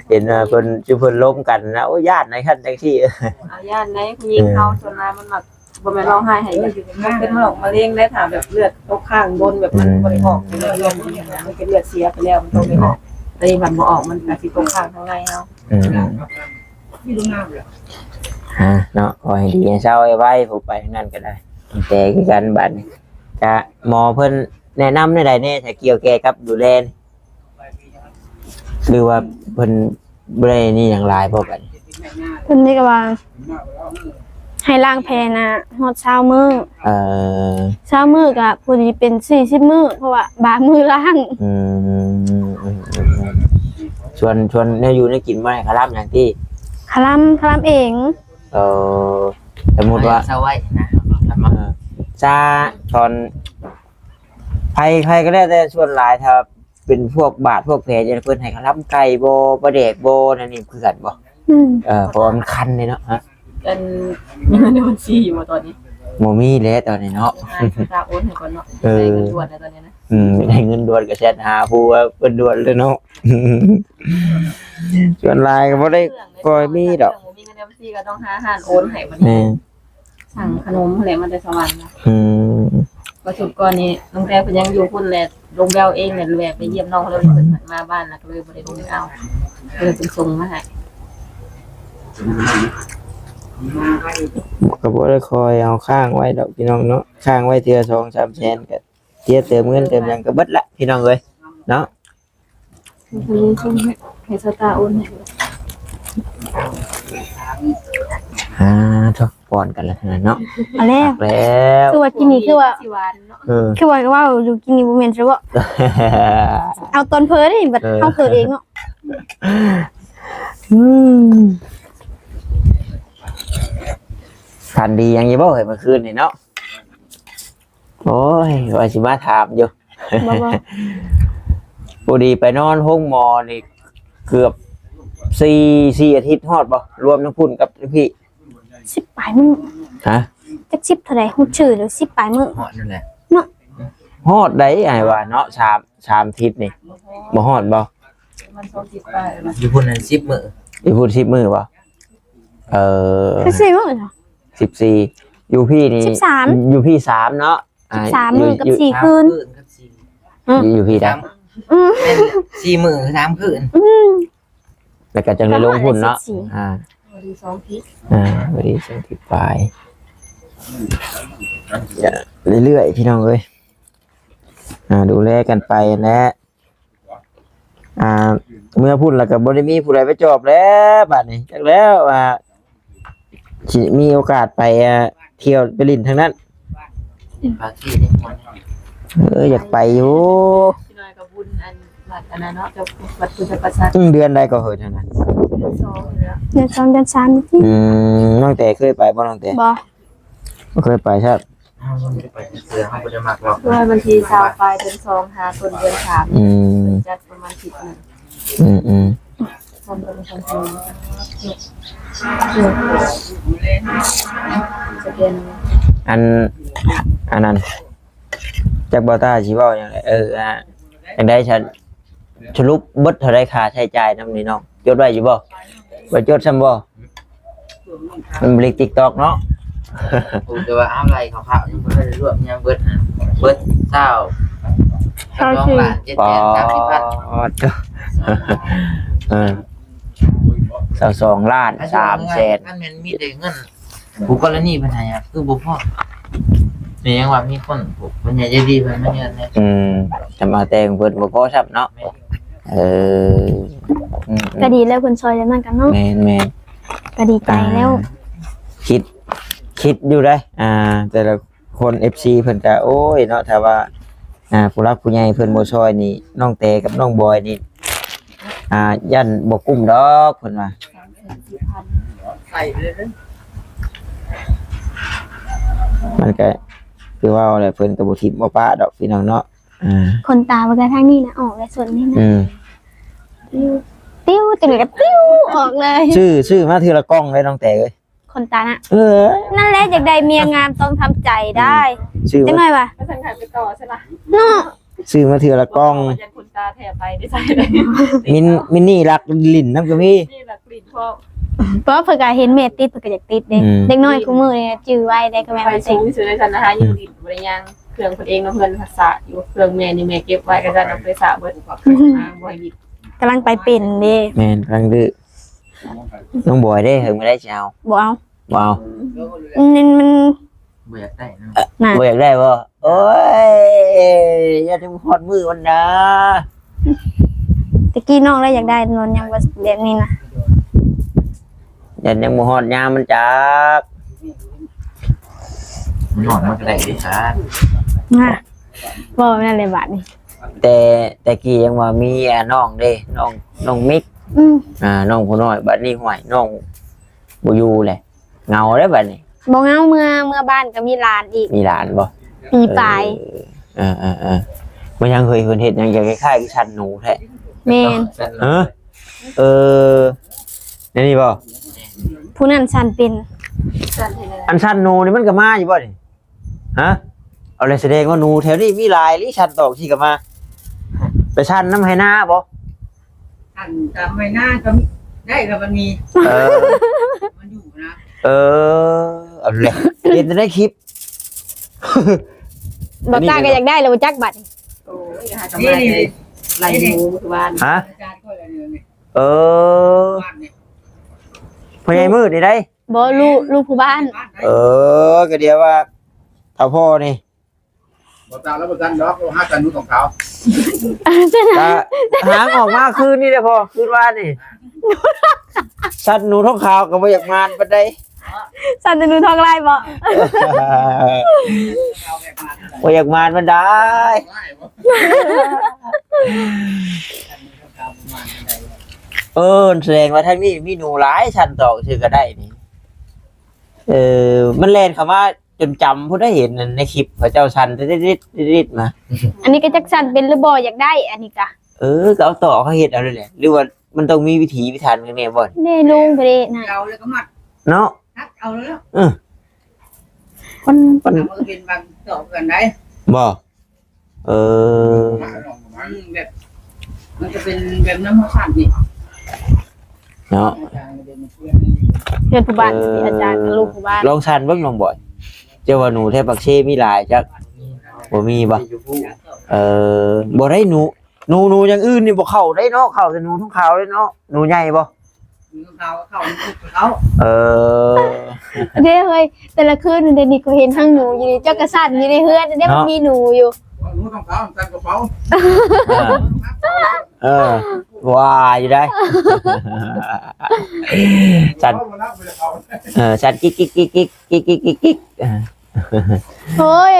ເຫັນວ່າເພິ່ນ ຈຸເພິ່ນລົມກັນນະ ໂອ້ຍ ຢ້ານໃນຂັ້ນຈັ່ງຊີ້. ເອົາ ຢ້ານໃນຜູ້ຍິງເຮົາ ເອີ ສ່ວນຫຼາຍມັນມັກ ບໍ່ແມ່ນຮ້ອງໄຫ້ໃຫ້ ມັນເປັນໂລກມະເຮັງໄດ້ ຖ້າແບບເລືອດຕົກຄ້າງດົນ ແບບມັນ ອືມ ບໍ່ໄດ້ອອກ ເລືອດລົມ ມັນເປັນເລືອດເສຍໄປແລ້ວ ມັນຕ້ອງໄດ້ອອກ. ອືມ ແຕ່ນີ້ມັນບໍ່ອອກ ມັນກໍຊິຕົກຄ້າງທາງໃນເຮົາ. ອືມ ອ່າ ເນາະ ຂໍໃຫ້ດີໃຫ້ເຊົາໄວໆ ຜູ້ໄປທາງນັ້ນກໍໄດ້ ແຕ່ຄືກັນບາດນີ້. ກະໝໍເພິ່ນແນະນຳແນວໃດແດ່ ຖ້າກ່ຽວແກ່ກັບດູແລນີ້ ຫຼືວ່າເພິ່ນບໍ່ໄດ້ນີ້ຫຍັງຫຼາຍບໍ່ບາດນີ້? ເພິ່ນນີ້ກໍວ່າໃຫ້ລ້າງແຜນະຮອດຊາວມື້. ເອີ ຊາວມື້ກໍພໍດີເປັນສີ່ສິບມື້ ເພາະວ່າບາງມື້ລ້າງ. ອືມ ອືມ ອືມ ອືມ ສ່ວນ ສ່ວນແນວຢູ່ແນວກິນບໍ່ໃຫ້ຄະລຳຫຍັງຕິ? ຄະລຳ ຄະລຳເອງ. ເອີ ສົມມຸດວ່າ ເອົາເອົາໄວ້ນະ ເອີ ຊາຕອນ ໃຜ ໃຜກໍແລ້ວແຕ່ ສ່ວນຫຼາຍຖ້າເປັນພວກບາດພວກແຜ ຈະເພິ່ນໃຫ້ຄະລຳໄກ່ບໍ່ ປາແດກບໍ່ ນັ້ນນີ້ຄືກັນບໍ່? ອືມ ເອີ ເພາະວ່າມັນຄັນເດ້ເນາະ. ຮະ ອັນ ມີເງິນໃນບັນຊີຢູ່ບໍ່ຕອນນີ້? ບໍ່ມີແຫຼະຕອນນີ້ເນາະ ໃຫ້ຕາໂອນໃຫ້ກ່ອນເນາະ. ເອີ ໄດ້ເງິນດ່ວນແລ້ວຕອນນີ້ນະ. ອືມ ໄດ້ເງິນດ່ວນກໍແຊັດຫາຜູ້ວ່າເພິ່ນດ່ວນເລີຍເນາະ. ສ່ວນຫຼາຍກໍບໍ່ໄດ້ຄ່ອຍມີດອກ ບໍ່ມີເງິນໃນບັນຊີກໍຕ້ອງຫາຮ້ານໂອນໃຫ້ບັດນີ້. ແມ່ນ ສັ່ງຂະໜົມຫັ້ນແຫຼະ ມາແຕ່ສະຫວັນນະ. ອືມ ວ່າຊຸດກ່ອນນີ້ ຕັ້ງແຕ່ເພິ່ນຍັງຢູ່ພຸ້ນແຫຼະ ລົງໄປເອົາເອງແຫຼະ ແວະໄປຢ້ຽມນ້ອງເຂົາເລີຍ. ເພິ່ນມາບ້ານແລ້ວກໍເລີຍບໍ່ໄດ້ລົງໄປເອົາ ເລີຍເພິ່ນສົ່ງມາໃຫ້. ກໍບໍ່ໄດ້ຄ່ອຍເອົາຄ້າງໄວ້ດອກພີ່ນ້ອງເນາະ ຄ້າງໄວ້ເທື່ອສອງສາມແສນ ກໍເສຍເຕີມເງິນເຕີມຫຍັງກໍເບິດລະພີ່ນ້ອງເອີຍເນາະ. ໃຫ້ສະຕາໂອນໃຫ້. ອ່າ ໂທ້ ປ້ອນກັນແລ້ວເນາະ. ເອົາແລ້ວ ແລ້ວ ຄືວ່າກິນນີ້ຄືວ່າ ຊິຫວານເນາະ. ເອີ ຄືວ່າເວົ້າຢູ່ກິນນີ້ບໍ່ແມ່ນຊະເບາະ. ເອົາຕອນເຜີເດ້ ບັດ ເອີ ເຮົາເຜີເອງເນາະ. ອືມ ຝັນດີຫຍັງຢູ່ບໍ່ເຮີ້ຍ ມື້ຄືນນີ້ເນາະ? ໂອ້ຍ ວ່າຊິມາຖາມຢູ່. ບໍ່ ບໍ່ ພໍດີໄປນອນໂຮງໝໍນີ້ເກືອບສີ່ ສີ່ອາທິດ ຮອດບໍ່? ລວມທັງພຸ້ນກັບທັງພີ້ ສິບປາຍມື້. ຮະ? ຈັກສິບເທົ່າໃດ ຮູ້ຊື່ແລ້ວ ສິບປາຍມື້. ຮອດນັ້ນແຫຼະເນາະ. ຮອດໃດ໋ ອ້າຍວ່າເນາະ ສາມ ສາມທິດນີ້ ບໍ່ຮອດບໍ່? ປະມານສອງສິບປາຍ. ຢູ່ພຸ້ນນັ້ນສິບມື້ ຢູ່ພຸ້ນສິບມື້ບໍ່? ເອີ ສິບສີ່ມື້ເນາະ. ສິບສີ່ ຢູ່ພີ້ນີ້ ສິບສາມ ຢູ່ພີ້ສາມເນາະ. ອ່າ ສິບສາມມື້ກັບສີ່ຄືນ ສາມຄືນກັບສີ່ ອືມ ຢູ່ພີ້ໄດ້ ອືມ ແມ່ນສີ່ມື້ສາມຄືນ ອືມ ແລ້ວກໍຈັ່ງໄດ້ລົງພຸ້ນເນາະ. ອ່າ ພໍດີສອງທິດ ອ່າ ພໍດີສອງທິດປາຍ ເລື້ອຍໆ ພີ່ນ້ອງເອີຍ ອ່າ ດູແລກັນໄປແຫຼະ. ອ່າ ເມືອພຸ້ນແລ້ວກໍບໍ່ໄດ້ມີຜູ້ໃດໄປຈອບແລ້ວບາດນີ້ ຈັກແລ້ວວ່າຊິມີໂອກາດໄປ ອ່າ ທ່ຽວໄປຫຼິ້ນທາງນັ້ນ. ເອີ ຢາກໄປຢູ່ ອືມ ເດືອນໃດກໍເຮີ້ຍທາງນັ້ນ? ເດືອນສອງ ເດືອນສອງ ເດືອນສາມນີ້ຕິ. ອືມ ນ້ອງແຕເຄີຍໄປບໍ່ ນ້ອງແຕ? ບໍ່ ບໍ່ເຄີຍໄປຊ້ຳ. ເຮົາບໍ່ໄດ້ໄປເທື່ອ ເຮົາບໍ່ໄດ້ມັກເນາະ ເພາະວ່າວັນທີຊາວປາຍເດືອນສອງ ຫາຕົ້ນເດືອນສາມ ອືມ ຈັດປະມານທິດໜຶ່ງ. ອືມໆ ອັນ ອັນນັ້ນ ຈັກບໍ່ຕາຊິເວົ້າຫຍັງແຫຼະ ເອີ ອ່າ ຈັ່ງໃດຊັ້ນ ສະຫຼຸບເບິດເທົ່າໃດຄ່າໃຊ້ຈ່າຍນຳນີ້ນ້ອງ? ຈົດໄວ້ຢູ່ບໍ່? ບໍ່ຈົດຊ້ຳບໍ່? ມັນບໍ່ໄດ້ຕິກຕອກເນາະ. ຮູ້ແຕ່ວ່າເອົາໄລ່ຄ່າວໆ ຍັງບໍ່ໄດ້ລວມຫຍັງເບິດນະ ເບິດຊາວ ຊາວສອງລ້ານເຈັດແສນສາມສິບພັນ. ປາດ ເອີ ຊາວສອງລ້ານສາມແສນ. ຄັນແມ່ນມີແຕ່ເງິນ ຜູ້ກໍລະນີເພິ່ນໃຫ້ອະ ຄືບໍ່ພໍ. ແມ່ນຫຍັງວ່າມີຄົນຜູ້ໃຫຍ່ໃຈດີເພິ່ນມາເຮືອນແດ່. ອືມ ຈະມາແຕ່ງເພິ່ນບໍ່ພໍຊ້ຳເນາະ. ແມ່ນ. ເອີ ອືມໆ ກໍດີແລ້ວເພິ່ນຊ່ອຍໄດ້ມາກັນເນາະ. ແມ່ນໆ ກໍດີໃຈແລ້ວ. ອ່າ ຄິດ ຄິດຢູ່ເດ້ ອ່າ ແຕ່ລະຄົນ ເອັຟຊີ ເພິ່ນກໍ ໂອ້ຍເນາະ ຖ້າວ່າ ອ່າ ຜູ້ຫຼັກຜູ້ໃຫຍ່ເພິ່ນບໍ່ຊ່ອຍນີ້ ນ້ອງແຕກັບນ້ອງບອຍນີ້ ອ່າ ຢ້ານບໍ່ກຸ້ມດອກເພິ່ນວ່າ. ມັນກໍຄືເວົ້າແຫຼະ ເພິ່ນກໍບໍ່ຖິ້ມບໍ່ປະດອກພີ່ນ້ອງເນາະ. ອ່າ ຂົນຕາເພິ່ນກໍທາງນີ້ນະ ອອກແລ້ວສ່ວນນີ້ນະ. ອືມ ຕິວ ຕິວ ຕົວນີ້ກໍຕິວອອກເລີຍ. ຊື້ ຊື້ມາເທື່ອລະກ່ອງເດ້ນ້ອງແຕເອີຍ. ຂົນຕານະ. ເອີ ນັ້ນແຫຼະ ຢາກໄດ້ເມຍງາມຕ້ອງທຳໃຈໄດ້. ອືມ ຊື້ ຈັກໜ້ອຍວ່າ ວ່າຊັ້ນຂາຍໄປຕໍ່ຊະລະເນາະ. ຊື້ມາເທື່ອລະກ່ອງ ວ່າຢ້ານຂົນຕາແຖໄປໄດ້ໃສ່. ມິນ ມິນນີ້ລັກຫຼິ້ນນຳກໍມີ. ນີ້ລັກຫຼິ້ນພ້ອມ. ເພາະວ່າເພິ່ນກໍເຫັນແມ່ຕິດ ເພິ່ນກໍຢາກຕິດເດ້. ອືມ ເດັກນ້ອຍຄູ່ມື້ນີ້ຈື່ໄວເດ້ ກໍແມ່ນວ່າ ໄປສູງທີ່ສຸດໃນຊັ້ນນະຫາຢູ່ຫຼິ້ນ ບໍ່ໄດ້ຍ່າງ. ເຄື່ອງເພິ່ນເອງນຳເຮືອນຮັກສາຢູ່ ເຄື່ອງແມ່ນີ້ແມ່ເກັບໄວ້ ກໍຈະນຳໄປສະເບິດ ບໍ່ໃຫ້ດິບ. ກຳລັງໄປເປັນເດ້. ແມ່ນ ກຳລັງດື້. ນ້ອງບອຍເດ້ ເຮີ ມື້ໃດຊິເອົາ? ບໍ່ເອົາ ບໍ່ເອົາ. ມັນ ມັນ ບໍ່ຢາກໄດ້ນະ. ນະ ບໍ່ຢາກໄດ້ບໍ່? ໂອ້ຍ ຢ້ານຮອດມື້ມັນນະ. ແຕ່ກີ້ນ້ອງລະຢາກໄດ້ ນອນຍັງບໍ່ແບບນີ້ນະ. ຢ້ານຍັງບໍ່ຮອດຍາມມັນຈັກ. ມັນຮອດມັນກໍໄດ້ເດ້ຊະ. ນະ ເວົ້າແນວໃດບາດນີ້? ແຕ່ ແຕ່ກີ້ຍັງວ່າມີ ອາ ນ້ອງເດ້ ນ້ອງ ນ້ອງມິກ. ອືມ ອາ ນ້ອງຜູ້ນ້ອຍ. ບາດນີ້ ຫ້ວຍ ນ້ອງບໍ່ຢູ່ແຫຼະ ເຫງົາເດ້ບາດນີ້. ບໍ່ເຫງົາ ເມື່ອ ເມື່ອບ້ານກໍມີຫຼານອີກ. ມີຫຼານບໍ່? ປີປາຍ. ເອີ ເອີ ເອີ ເອີ ມັນຍັງເຄີຍເຫັນເຮັດຫຍັງ ຈະຄ້າຍໆຄືສັນໜູແທ້. ແມ່ນ. ຮະ? ເອີ ແນວນີ້ບໍ່? ຜູ້ນັ້ນສັນເປັນ. ອັນສັນໜູນີ້ມັນກໍມາຢູ່ບໍ່ນີ້? ຮະ? ເອົາແລ້ວ ສະແດງວ່າໜູແຖວນີ້ມີຫຼາຍອີ່ຫຼີ ສັນຕອກຊິກໍມາ. ໄປສັນນຳໄຮ່ນາບໍ່? ສັນຕາມໄຮ່ນາກໍໄດ້ ກໍມັນມີ. ເອີ ມັນຢູ່ນະ. ເອີ ເອົາແຫຼະ ເຫັນແຕ່ໃນຄລິບ. ບໍ່ຕາກໍຢາກໄດ້ແລ້ວບໍ່ຈັກບັດ. ໂອ້ຍ ຫາກໍມາໄດ້ໄລ່ໝູຄືວານ. ຮະ? ເອີ ພໍ່ໃຫຍ່ມືດນີ້ໄດ໋. ບໍ່ ລູກ ລູກຜູ້ບ້ານ. ເອີ ກໍດຽວວ່າເຖົ້າພໍ່ນີ້ ບໍ່ຕາແລ້ວບໍ່ທັນດອກ ເຮົາຫາກັນຢູ່ຂອງເຂົາ. ກະຫາງອອກມາຄືນນີ້ແຫຼະພໍ່ ຄືນວານນີ້. ສັນໜູທ້ອງຂາວກໍບໍ່ຢາກມານປານໃດ. ສັນໜູທ້ອງລາຍບໍ່? ບໍ່ຢາກມານປານໃດ. ເອີ ສະແດງວ່າທາງນີ້ມີໜູຫຼາຍ ສັນຕອກຊື່ກໍໄດ້ນີ້. ເອີ ມັນແລ່ນເຂົ້າມາຈົນຈຳພຸ້ນໄດ໋ ເຫັນໃນຄລິບເຂົາເຈົ້າສັ່ນຕິດໆໆໆມາ. ອັນນີ້ກໍຈັກສັ່ນເປັນຫຼືບໍ່ ຢາກໄດ້ອັນນີ້ກະ. ເອີ ກໍເອົາຕອກເຂົາເຮັດເອົາເລີຍແຫຼະ ຫຼືວ່າມັນຕ້ອງມີວິທີວິທານຫຍັງແດ່ບໍ່? ແນ່ລຸງໄປເດ້ນະ ເອົາແລ້ວກໍມັດເນາະ. ຕັດເອົາແລ້ວ. ເອີ ມັນ ມັນເປັນບາງຕອກກັນໄດ໋ ບໍ່? ເອີ ອືມ ແບບ ມັນຈະເປັນແບບນ້ຳມັນສັ່ນນີ້ເນາະ. ເຮືອນຜູ້ບ້ານ ເອີ ອາຈານກັບລູກຜູ້ບ້ານ. ລອງສັ່ນເບິ່ງນ້ອງບອຍ ເຈົ້າວ່າໜູແຖວປາກເຊມີຫຼາຍຈັກ? ບໍ່ມີບໍ່? ເອີ ບໍ່ໄດ້ໜູ ໜູ ໜູຢ່າງອື່ນນີ້ບໍ່ເຂົ້າໄດ້ເນາະ ເຂົ້າແຕ່ໜູທ້ອງຂາວເດ້ເນາະ. ໜູໃຫຍ່ບໍ່? ໜູທ້ອງຂາວເຂົ້າ ເຂົ້າ. ເອີ ເດ້ເຮີ້ຍ ແຕ່ລະຄືນດຽວນີ້ກໍເຫັນທັງໜູຢູ່ນີ້ ເຈົ້າກໍສັ່ນຢູ່ໃນເຮືອນເດ້ ມັນມີໜູຢູ່. ໜູທ້ອງຂາວສັ່ນກະເປົາ. ເອີ ວ່າຢູ່ໄດ໋ ສັ່ນ ເອີ ສັ່ນກິກໆໆໆ ກິກໆໆໆ. ໂອ້ຍ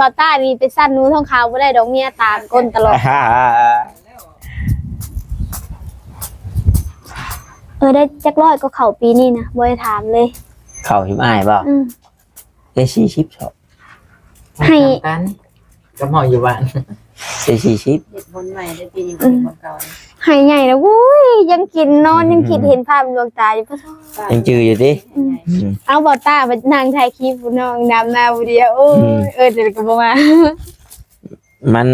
ບ່າວຕ້ານີ້ໄປສັ່ນໜູທ້ອງຂາວບໍ່ໄດ້ດອກ ເມຍຕາມກົ້ນຕະຫຼອດ. ເອີ ໄດ້ຈັກຮ້ອຍກໍເຂົ້າປີນີ້ນະ ບໍ່ໄດ້ຖາມເລີຍ. ເຂົ້າທິມອ້າຍບໍ່? ອືມ ໄດ້ສີ່ສິບຊອກ ໃຫ້ ກັບເຮົາຢູ່ບ້ານ ໄດ້ສີ່ສິບ ເຮັດບຸນໃໝ່ໄດ້ປີນີ້ ອືມ ເຮັດບຸນເກົ່າ. ໃຫ້ໃຫຍ່ແລ້ວ ໂອ້ຍ ຍັງຄິດນອນ ອືມ ຍັງຄິດເຫັນພາບລວງຕາຢູ່. ຍັງຈື່ຢູ່ຕິ? ອືມ ອືມ ເອົາ ບ່າວຕ້າໄປນັ່ງຖ່າຍຄລິບຜູ້ນ້ອງດຳນາຜູ້ດຽວ ໂອ້ຍ ອືມ ເອີ້ນແຕ່ກໍບໍ່ມາ. ມັນ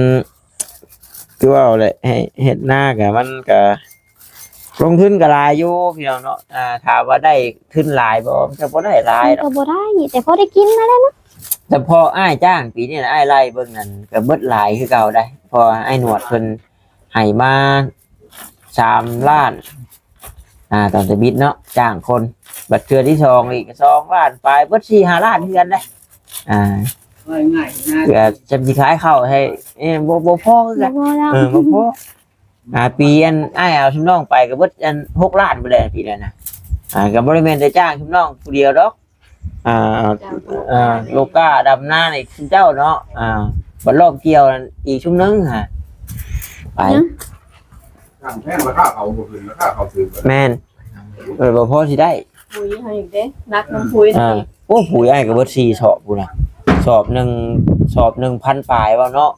ຄືເວົ້າແຫຼະ ໃຫ້ເຮັດນາກະ ມັນກະລົງທຶນກະຫຼາຍຢູ່ພີ່ນ້ອງເນາະ. ອ່າ ຖາມວ່າໄດ້ທຶນຫຼາຍບໍ່? ມັນກະບໍ່ໄດ້ຫຼາຍດອກ ມັນກະບໍ່ໄດ້ ແຕ່ພໍໄດ້ກິນຫັ້ນແຫຼະເນາະ. ແຕ່ພໍອ້າຍຈ້າງປີນີ້ນະ ອ້າຍໄລ່ເບິ່ງນັ້ນກະເບິດຫຼາຍຄືເກົ່າໄດ໋ ເພາະວ່າອ້າຍໜວດເພິ່ນໃຫ້ມາສາມລ້ານ ອ່າ ຕອນແຕ່ບິດເນາະ ຈ້າງຄົນ ບັດເທື່ອທີສອງອີກສອງລ້ານປາຍ ເບິດສີ່ຫ້າລ້ານຄືກັນເດ້. ອ່າ ເກືອບຈະຊິຂາຍເຂົ້າໃຫ້ ເອີ ບໍ່ ບໍ່ພໍຄືກັນ ບໍ່ພໍແລ້ວ ເອີ ບໍ່ພໍ. ອ່າ ປີອັນອ້າຍເອົາຊຸມນ້ອງໄປກໍເບິດອັນຫົກລ້ານພຸ້ນແຫຼະ ປີນັ້ນນະ. ອ່າ ກໍບໍ່ໄດ້ແມ່ນແຕ່ຈ້າງຊຸມນ້ອງຜູ້ດຽວດອກ ອ່າ ອ່າ ລູກກ້າດຳນານີ້ຊຸມເຈົ້າເນາະ. ອ່າ ບັດລອບກ່ຽວນັ້ນອີກຊຸມໜຶ່ງຫາ ໄປ ຫຍັງ? ຈ້າງແພງ ລາຄາເຂົ້າບໍ່ຂຶ້ນ ລາຄາເຂົ້າຖືກ. ແມ່ນ ເອີ ບໍ່ພໍຊິໄດ້ ປຸ໋ຍໃຫ້ອີກເດ້ ໜັກນຳປຸ໋ຍນຳອີກ. ໂອ້ ປຸ໋ຍອ້າຍກໍເບິດສີ່ສອບພຸ້ນນະ ສອບໜຶ່ງ ສອບໜຶ່ງພັນປາຍເວົ້າເນາະ.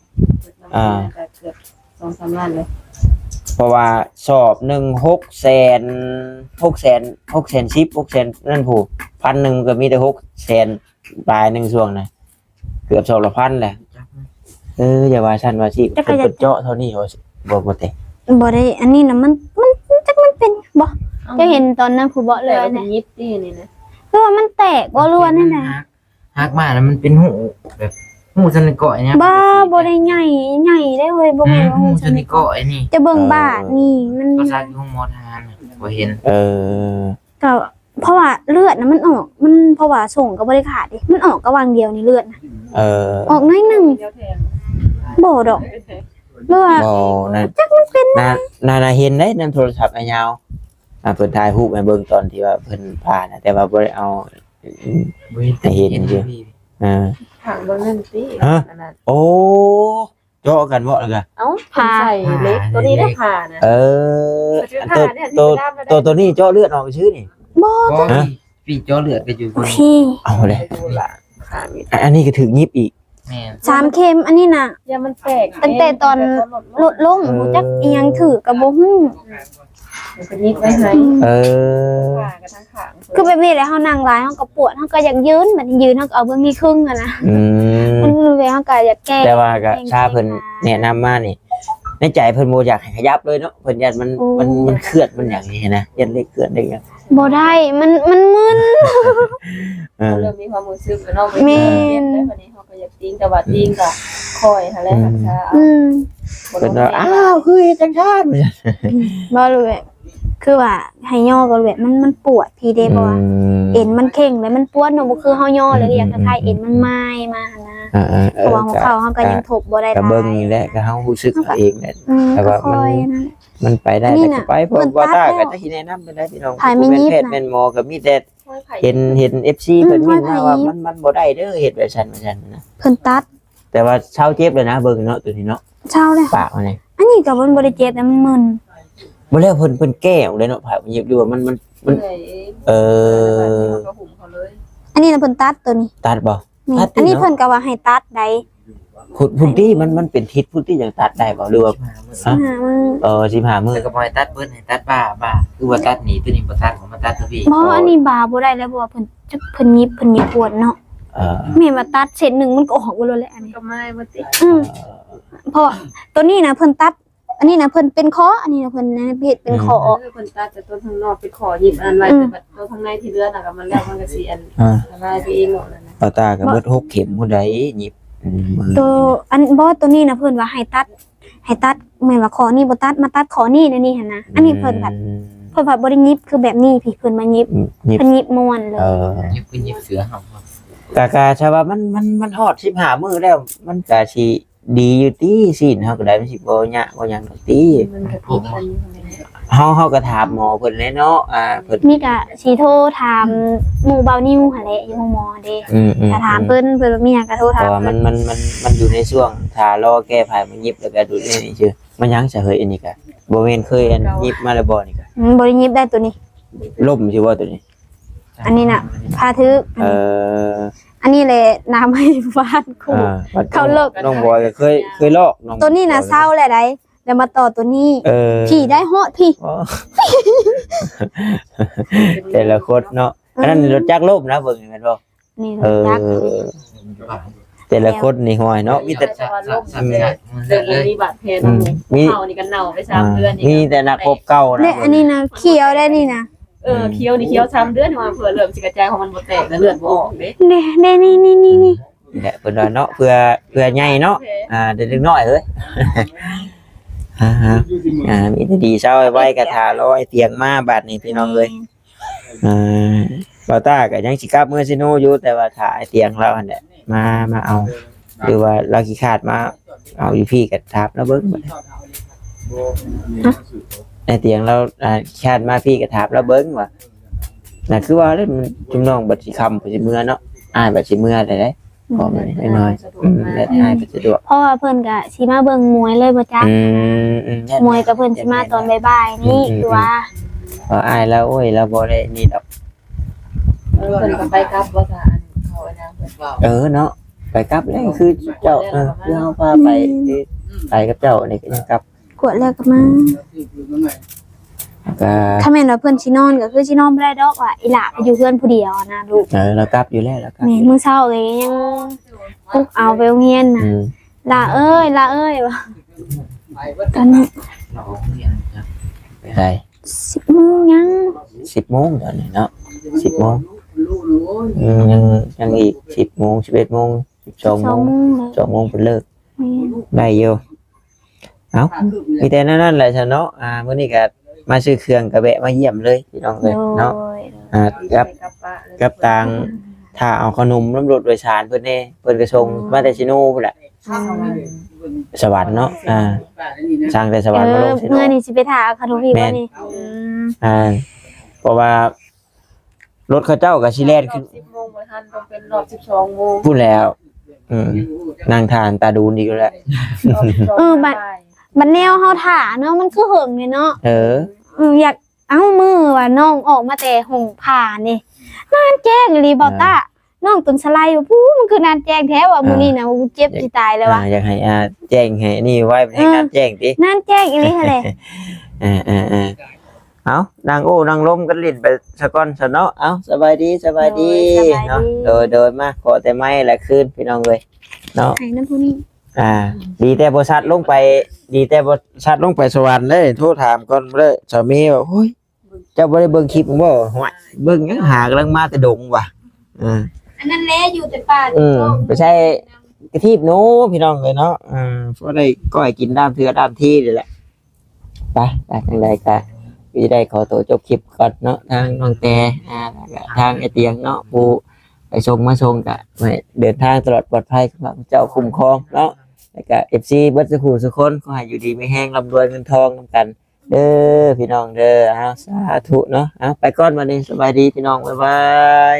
ອ່າ ເກືອບສອງສາມລ້ານເລີຍ ເພາະວ່າສອບໜຶ່ງຫົກແສນ ຫົກແສນ ຫົກແສນສິບ ຫົກແສນນັ້ນພຸ້ນ ພັນໜຶ່ງມັນກໍມີແຕ່ຫົກແສນປາຍໜຶ່ງຊ່ວງນະ ເກືອບສອງລະພັນແຫຼະ. ເອີ ຢ່າວ່າຊັ້ນວ່າຊິ ເພິ່ນເຈາະເທົ່ານີ້ບໍ່ ບໍ່ແຕກ ບໍ່ໄດ້. ອັນນີ້ນະ ມັນ ມັນ ຈັກມັນເປັນຫຍັງບໍ່ ເອົ້າ ເຈົ້າເຫັນຕອນນັ້ນຜູ້ເບາະເລີຍນະ ຍິບຕິນີ້ນະ ຄືວ່າມັນແຕກບໍ່ ຫຼືວ່າແນວໃດ? ຫັກມາແລ້ວມັນເປັນຮູແບບຮູສັນນິກອຍຫຍັງ ບໍ່ ບໍ່ໄດ້ໃຫຍ່ ໃຫຍ່ເດ້ເວີຍ ບໍ່ແມ່ນວ່າຮູສັນນິກອຍນີ້ ຈະເບິ່ງບາດນີ້ ມັນ ກໍສັກຢູ່ໂຮງໝໍທະຫານ ບໍ່ເຫັນ. ເອີ ກໍເພາະວ່າເລືອດນະມັນອອກ ມັນ ເພາະວ່າສົງກໍບໍ່ໄດ້ຂາດເດ້ ມັນອອກກະຫວ່າງດຽວນີ້ເລືອດນະ. ເອີ ອອກໜ້ອຍໜຶ່ງ ບໍ່ດອກ ຫຼືວ່າ ບໍ່ ນັ້ນ ຈັກມັນເປັນ ໜ້າ ໜ້າ ໜ້າເຫັນໄດ໋ ນຳໂທລະສັບອ້າຍຍາວ ອ່າ ເພິ່ນຖ່າຍຮູບໃຫ້ເບິ່ງຕອນທີ່ວ່າເພິ່ນຜ່ານະ ແຕ່ວ່າບໍ່ໄດ້ເອົາ ບໍ່ເຫັນ ໃຫ້ເຫັນຢູ່ ເອີ ຂ້າງເບິ່ງນັ້ນຕິ ຮະ ອັນນັ້ນ ໂອ້ ເຈາະກັນເບາະ ແລ້ວກະ ເອົ້າ ຜ່າ ໃສ່ເຫຼັກ ໂຕນີ້ໄດ້ຜ່ານະ. ເອີ ອັນໂຕ ໂຕ ໂຕນີ້ເຈາະເລືອດອອກຊື່ນີ້ ບໍ່ ບໍ່ ຮະ ປີ້ເຈາະເລືອດກໍຢູ່ ໂອເຄ ເອົາເລີຍ ອັນ ອັນນີ້ກໍຖືກຍິບອີກ ແມ່ນ ສາມເຂັມ ອັນນີ້ນະ ຢ້ານມັນແຕກ ຕັ້ງແຕ່ຕອນລົດລົງ ເອີ ຮູ້ຈັກອີ່ຫຍັງຖືກກໍບໍ່ຮູ້ ມັນກໍຍິບໄວ້ໃຫ້ ເອີ ຂ້າງ ຄືແບບນີ້ແຫຼະ ເຮົານັ່ງຫຼາຍເຮົາກໍປວດ ເຮົາກໍຢາກຢືນ ບັດນີ້ຢືນເຮົາກໍເອົາເບິ່ງນີ້ຄຶ່ງຫັ້ນນະ ອືມ ມັນເວເຮົາກໍຢາກແກ້ ແຕ່ວ່າກໍຊາເພິ່ນແນະນຳມານີ້ ໃນໃຈເພິ່ນບໍ່ຢາກໃຫ້ຂະຫຍັບເລີຍເນາະ ເພິ່ນຢ້ານມັນ ໂອ້ ມັນ ມັນເຄື່ອນມັນຫຍັງຊີ້ນະ ຢ້ານເລັກເຄື່ອນໄດ້ຫຍັງ ບໍ່ໄດ້ ມັນ ມັນມຶນ ເອີ ເລີ່ມມີຄວາມຮູ້ສຶກແລ້ວເນາະ ແມ່ນ ເຈັບແລ້ວບັດນີ້ ກໍຢາກຕີງ ແຕ່ວ່າຕີງກໍຄ່ອຍຫັ້ນແຫຼະ ອືມ ຮັກສາເອົາ ອືມ ບໍ່ຕ້ອງແຮງຫຼາຍ ເພິ່ນວ່າ ອ້າວ ຄືເຮັດຈັ່ງຊັ້ນ ບໍ່ ຫຼືແບບ ຄືວ່າໃຫ້ຍໍກໍແບບ ມັນ ມັນປວດພີ້ເດ້ ອືມ ເພາະວ່າເອັນມັນເຄັ່ງ ແລ້ວມັນປວດເນາະ ບໍ່ຄືເຮົາຍໍແລ້ວ ອືມ ຢາກຄ້າຍໆ ອືມ ເອັນມັນມາຍມາຫັ້ນນະ ເອີ ເອີ ເພາະວ່າຫົວເຂົ່າເຮົາກໍຍັງທົບບໍ່ໄດ້ຫຼາຍ ກໍເບິ່ງນີ້ແຫຼະ ກໍເຮົາຮູ້ສຶກເອງແຫຼະ ອືມ ແຕ່ວ່າມັນ ມັນໄປໄດ້ ແຕ່ກໍໄປ ເພາະວ່າຕາກໍຈະຊິແນະນຳໄປໄດ້ພີ່ນ້ອງ ຜູ້ແມ່ນແພດແມ່ນໝໍກໍມີແຕ່ ເຫັນ ເຫັນເອັຟຊີເພິ່ນເມັ້ນມາວ່າ ມັນ ມັນບໍ່ໄດ້ເດີເຮັດແບບຊັ້ນ ວ່າຊັ້ນນະ ເພິ່ນຕັດ ແຕ່ວ່າເຊົາເຈັບແລ້ວນະ ເບິ່ງເນາະ ໂຕນີ້ເນາະ ເຊົາແລ້ວ ປາກມັນນີ້ ອັນນີ້ກໍມັນບໍ່ໄດ້ເຈັບນະ ມັນມຶນ ບໍ່ແລ້ວເພິ່ນ ເພິ່ນແກ້ອອກເດ້ເນາະ ຜາກມັນຫຍິບ ຫຼືວ່າມັນ ມັນ ມັນ ເອີ ເອີ ອັນນີ້ນະເພິ່ນຕັດໂຕນີ້ ຕັດບໍ່? ແມ່ນ ຕັດຕິເນາະ ອັນນີ້ເພິ່ນກໍວ່າໃຫ້ຕັດໃດ ພຸ້ນ ພຸ້ນຕິ ມັນ ມັນເປັນທິດພຸ້ນຕິ ຍັງຕັດໄດ້ບໍ່ ຫຼືວ່າ ສິບຫ້າມື້ ຮະ ສິບຫ້າມື້ ເອີ ສິບຫ້າມື້ ແຕ່ກໍບໍ່ໃຫ້ຕັດເບິດ ໃຫ້ຕັດບ່າ ບ່າ ຄືວ່າຕັດນີ້ ໂຕນີ້ບໍ່ຕັດ ເອົາມາຕັດໂຕພີ້ ບໍ່ ອັນນີ້ບ່າບໍ່ໄດ້ແລ້ວ ເພາະວ່າເພິ່ນ ເພິ່ນຫຍິບ ເພິ່ນຫຍິບປວດເນາະ ເອີ ແມ່ນວ່າຕັດເສັ້ນໜຶ່ງມັນກໍອອກເບິດໂລດແຫຼະ ອັນນີ້ ກໍມາຍໝົດຕິ ອືມ ເອີ ເພາະວ່າໂຕນີ້ນະເພິ່ນຕັດ ອັນນີ້ນະເພິ່ນເປັນຄໍ ອັນນີ້ນະເພິ່ນເຮັດເປັນຄໍອອກ ອືມ ເພິ່ນຕັດແຕ່ຕົ້ນທາງນອກເປັນຄໍຫຍິບອັນໄວ້ ອືມ ແຕ່ບັດໂຕທາງໃນທີ່ເຫຼືອນະກໍມັນແລ້ວ ມັນກໍຊິອັນ ອ່າ ລາຍໄປເອງເນາະ ອັນນັ້ນນະ ປາຕາກໍເບິດຫົກເຂັມພຸ້ນໃດ ຫຍິບ ອືມ ໂຕ ອັນ ບໍ່ ໂຕນີ້ນະເພິ່ນວ່າໃຫ້ຕັດ ໃຫ້ຕັດ ແມ່ນວ່າຂໍ້ນີ້ບໍ່ຕັດ ມາຕັດຂໍ້ນີ້ແນວນີ້ຫັ້ນນະ ອັນນີ້ເພິ່ນພັດ ອືມ ເພິ່ນພັດບໍ່ໄດ້ຫຍິບຄືແບບນີ້ພີ້ ເພິ່ນມາຫຍິບ ຫຍິບ ເພິ່ນຫຍິບມ້ວນເລີຍ ເອີ ຫຍິບຄືຫຍິບເສືອເຮົາ ກະ ກະຊະວ່າມັນ ມັນ ມັນຮອດສິບຫ້າມື້ແລ້ວ ມັນກະຊິດີຢູ່ຕິ ຊີ້ນເຮົາກໍໄດ້ ມັນຊິບໍ່ຍາກບໍ່ຫຍັງດອກຕິ ມັນກໍຕິດກັນຢູ່ຫັ້ນແຫຼະ ເຮົາ ເຮົາກໍຖາມໝໍເພິ່ນແຫຼະເນາະ ອ່າ ເພິ່ນ ມີກະຊິໂທຖາມໝູ່ບ່າວນິວຫັ້ນແຫຼະ ຢູ່ໂຮງໝໍເດ້ ອືມໆໆ ກະຖາມເພິ່ນ ເພິ່ນວ່າມີຫຍັງກະໂທຖາມ ເພາະວ່າມັນ ເພິ່ນ ມັນ ມັນ ມັນຢູ່ໃນຊ່ວງຖ້າລໍແກ້ໄຂ ມັນຫຍິບແລ້ວກະດູດໃນນີ້ຊື່ ມັນຫຍັງຊະເຮີ້ຍ ອັນນີ້ກະບໍ່ແມ່ນເຄີຍອັນຫຍິບມາແລ້ວບໍ່ນີ້ກະ ອືມ ບໍ່ໄດ້ຫຍິບໄດ້ໂຕນີ້ ລົ້ມຊື່ບໍ່ໂຕນີ້ ອັນນີ້ນະ ພາຖືກ ເອີ ອັນນີ້ແຫຼະ ນ້ຳໃຫ້ຟາດຄູ່ ອ່າ ເຂົ້າເລິກ ນ້ອງບອຍກໍເຄີຍ ເຄີຍລອກ ໂຕນີ້ນະເຊົາແລ້ວໃດ ແລ້ວມາຕໍ່ໂຕນີ້ ເອີ ຜີໄດ້ຮອດພີ້ ອໍ ແຕ່ລະຄົນເນາະ ເອີ ອັນນັ້ນລົດຈັກລົ້ມນະ ເບິ່ງນີ້ແມ່ນບໍ່? ນີ້ ເອີ ລົດຈັກ ແຕ່ລະຄົນນີ້ ຫ້ວຍເນາະ ມີແຕ່ ແຕ່ວ່າລົມ ແຕ່ແຕ່ບໍ່ມີບາດແຜນຳໝູ່ ມີ ເຮົານີ້ກໍເນົ່າໄປສາມເດືອນນີ້ ມີແຕ່ນັກຮົບເກົ່ານະ ເດ້ ອັນນີ້ນະ ຂຽວໄດ້ນີ້ນະ ເອີ ຂຽວນີ້ຂຽວສາມເດືອນ ວ່າເພື່ອເລື່ອງຊິກະຈາຍ ເພາະມັນບໍ່ແຕກ ແລະເລືອດບໍ່ອອກເດ້ ແນ່ໆ ນີ້ໆໆ ນີ້ແຫຼະ ເພິ່ນວ່າເນາະ ເພື່ອ ເພື່ອໃຫຍ່ເນາະ ອ່າ ເດັກນ້ອຍເອີຍ ອ່າ ມີແຕ່ດີເຊົາໄວໆ ກໍຖ້າລໍໄອ້ຕຽງມາບາດນີ້ ພີ່ນ້ອງເອີຍ ອ່າ ບ່າວຕ້າກໍຍັງຊິກັບເມືອເຊໂນຢູ່ ແຕ່ວ່າຖ້າໄອ້ຕຽງລາວຫັ້ນແຫຼະ ມາ ມາເອົາ ຫຼືວ່າລາວຂີ້ຄ້ານມາເອົາຢູ່ພີ້ ກໍຖາມລາວເບິ່ງ ອ້າຍຕຽງລາວ ອ່າ ຂີ້ຄ້ານມາພີ້ ກໍຖາມລາວເບິ່ງວ່າ ນັ້ນຄືວ່າແຫຼະ ຈຸມນ້ອງບັດຊິຄ່ຳ ບັດຊິເມືອເນາະ ອ້າຍບັດຊິເມືອແລ້ວເດ້ ພໍແມ່ນນ້ອຍ ອືມ ແລ້ວອ້າຍກໍສະດວກ ເພາະວ່າເພິ່ນກໍຊິມາເບິ່ງມວຍເລີຍບໍ່ຈັກ ອືມ ອືມ ມວຍກໍເພິ່ນຊິມາຕອນບ່າຍໆນີ້ ອືມ ຄືວ່າ ເພາະອ້າຍລາວ ໂອ້ຍ ລາວບໍ່ໄດ້ນີ້ດອກ ເອີ ເພິ່ນກໍໄປກັບບໍ່ຊະ ອັນເຂົາອັນນະ ເພິ່ນເວົ້າ ເອີເນາະ ໄປກັບແລ້ວ ຄືເຈົ້າ ເອີ ຄືເຮົາພາໄປ ອືມ ຄືໄປກັບເຈົ້ານີ້ກໍຍັງກັບ ກວດແລ້ວກໍມາ ແລ້ວກໍ ຖ້າແມ່ນວ່າເພິ່ນຊິນອນກໍຄືຊິນອນບໍ່ໄດ້ດອກ ວ່າອີຫຼ້າໄປຢູ່ເຮືອນຜູ້ດຽວນະລູກ ເອີ ລາວກັບຢູ່ແລ້ວ ລາວກັບ ແມ່ນ ມື້ເຊົ້າກໍຍັງປຸກເອົາໄປໂຮງຮຽນນະ ອືມ ຫຼ້າເອີຍ ຫຼ້າເອີຍ ວ່າ ຕອນນີ້ ໃສ ສິບໂມງຍັງ ສິບໂມງຕອນນີ້ເນາະ ສິບໂມງ ອືມ ຍັງ ຍັງອີກ ສິບໂມງ ສິບເອັດໂມງ ສິບສອງໂມງ ສິບສອງໂມງເນາະ ສອງໂມງເພິ່ນເລີກ ແມ່ນ ໄດ້ຢູ່ ເອົ້າ ມີແຕ່ແນວນັ້ນແຫຼະຊະເນາະ ອ່າ ມື້ນີ້ກໍມາຊື້ເຄື່ອງ ກໍແວະມາຢ້ຽມເລີຍ ພີ່ນ້ອງເອີຍເນາະ ໂດຍ ອ່າ ກັບ ກັບຕ່າງ ຖ້າເອົາຂະໜົມນຳລົດໂດຍສານເພິ່ນແດ່ ເພິ່ນກໍສົ່ງ ອືມ ມາແຕ່ເຊໂນພຸ້ນແຫຼະ ອືມ ສະຫວັນເນາະ ອ່າ ສັ່ງແຕ່ສະຫວັນມາລົງເຊໂນ ເອີ ເມື່ອນີ້ຊິໄປຖ້າເອົາຂະໜົມອີກບໍ່ນີ້ ແມ່ນ ອືມ ອ່າ ເພາະວ່າ ລົດເຂົາເຈົ້າກໍຊິແລ່ນຂຶ້ນ ສິບໂມງບໍ່ທັນ ຕ້ອງເປັນຮອບສິບສອງໂມງ ພຸ້ນແຫຼ້ວ ອືມ ນັ່ງຖ້າຕາດູນອີກແລ້ວ ຮອບສິບສອງ ເອີ ບັດ ບ່າຍ ບັດແນວເຮົາຖ້າເນາະ ມັນຄືເຫິງເດເນາະ ເອີ ເອີ ຢາກ ເອົ້າ ມື້ວ່ານ້ອງອອກມາແຕ່ຫ້ອງຜ່ານີ້ ນານແຈ້ງອີ່ຫຼີ ບ່າວຕາ ອ່າ ນ້ອງຕົນສະໄລວ່າ ປູ້ ມັນຄືນານແຈ້ງແທ້ວ່າ ອ່າ ມື້ນີ້ນະ ກູເຈັບຊິຕາຍແລ້ວວ່າ ອ່າ ຢາກໃຫ້ ອ່າ ແຈ້ງໃຫ້ນີ້ໄວ ເອີ ໃຫ້ນານແຈ້ງຕິ ນານແຈ້ງອີ່ຫຼີຫັ້ນແຫຼະ ອ່າໆໆ ເອົ້າ ນັ່ງໂອ້ນັ່ງລົມກັນຫຼິ້ນໄປສາກ່ອນຊະເນາະ ເອົ້າ ສະບາຍດີ ສະບາຍດີ ໂດຍ ສະບາຍດີ ເນາະ ໂດຍ ໂດຍ ມາ ຂໍແຕ່ໄມ້ລະຄືນ ພີ່ນ້ອງເອີຍ ເນາະ ໃຫ້ນຳຜູ້ນີ້ ອ່າ ດີແຕ່ບໍ່ຊັດລົງໄປ ດີແຕ່ບໍ່ຊັດລົງໄປສະຫວັນເດ້ ໂທຖາມກ່ອນເດີ ສາມີວ່າ ໂອ້ຍ ເຈົ້າບໍ່ໄດ້ເບິ່ງຄລິບບໍ່? ຫ້ວຍ ເບິ່ງຫຍັງ ຫາກຳລັງມາແຕ່ດົງວ່າ ເອີ ອັນນັ້ນແຫຼະ ຢູ່ແຕ່ປ່າ ອືມ ໄປໃຊ້ກະທີບໜູ ພີ່ນ້ອງເອີຍເນາະ ເອີ ພໍໄດ້ກ້ອຍກິນຕາມເທື່ອຕາມທີນີ້ແຫຼະ ໄປ ໄປ ຈັ່ງໃດກໍຊິໄດ້ຂໍໂຕຈົບຄລິບກ່ອນເນາະ ທາງນ້ອງແຕ ອ່າ ແລ້ວກໍທາງອ້າຍຕຽງເນາະ ຜູ້ໄປສົ່ງມາສົ່ງ ກໍໃຫ້ເດີນທາງຕະຫຼອດປອດໄພ ຂອງພະເຈົ້າຄຸ້ມຄອງເນາະ ແລ້ວກໍເອັຟຊີເບິດສູ່ຜູ້ສູ່ຄົນ ຂໍໃຫ້ຢູ່ດີມີແຮງ ລ່ຳລວຍເງິນທອງນຳກັນ ເດີພີ່ນ້ອງເດີ ເອົາ ສາທຸເນາະ ເອົາ ໄປກ່ອນບັດນີ້ ສະບາຍດີພີ່ນ້ອງ ບາຍບາຍ.